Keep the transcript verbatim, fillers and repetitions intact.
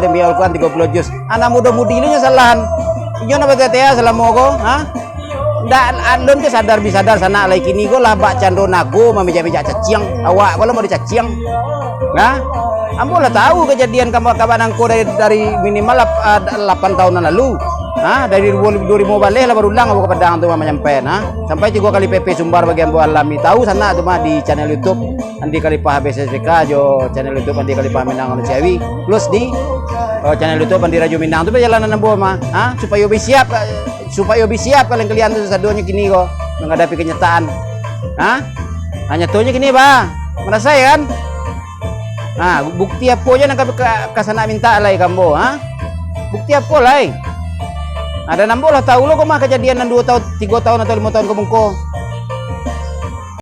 Demi Al-Quran tigo puluah juz. Anak mudo-mudi lu nyo salahan. Inyo nak batia-tia salamo ko, ha? Ndak, alun ke sadar bi sadar sanak lai kini ko lah bak cando nago mamijak-mijak caciang. Awak ko lah mau dicaciang. Nah, ambo lah tahu kejadian kaba-, kaba nangko dari, dari minimal lap-, ah, lapan tahun nan lalu. Ha, dari dua ribu lima baleh lah barulang ambo ka Padang tu mah manyampaian, ha. Sampai tigo kali P P Sumbar bagi ambo alami. Tahu sanak tu mah di channel YouTube Andi Khalifah B S S P K jo channel YouTube Andi Khalifah Minang Manusiawi. Plus di, oh, channel YouTube Andi Rajo Minang tu perjalanan ambo mah, ha, supayo bi siap, supayo bi siap kalian-kalian tu sadonyo kini ko menghadapi kenyataan. Ha? Ha, nyatonyo kini, bah. Marasai kan? Ha, bukti apo je nan ka, ka, ka sanak mintak lai ka ambo, ha? Bukti apo lai? Ha, dan ambo lah tahu lo ko mah kajadian nan duo tahun, tigo tahun atau limo tahun ka muko.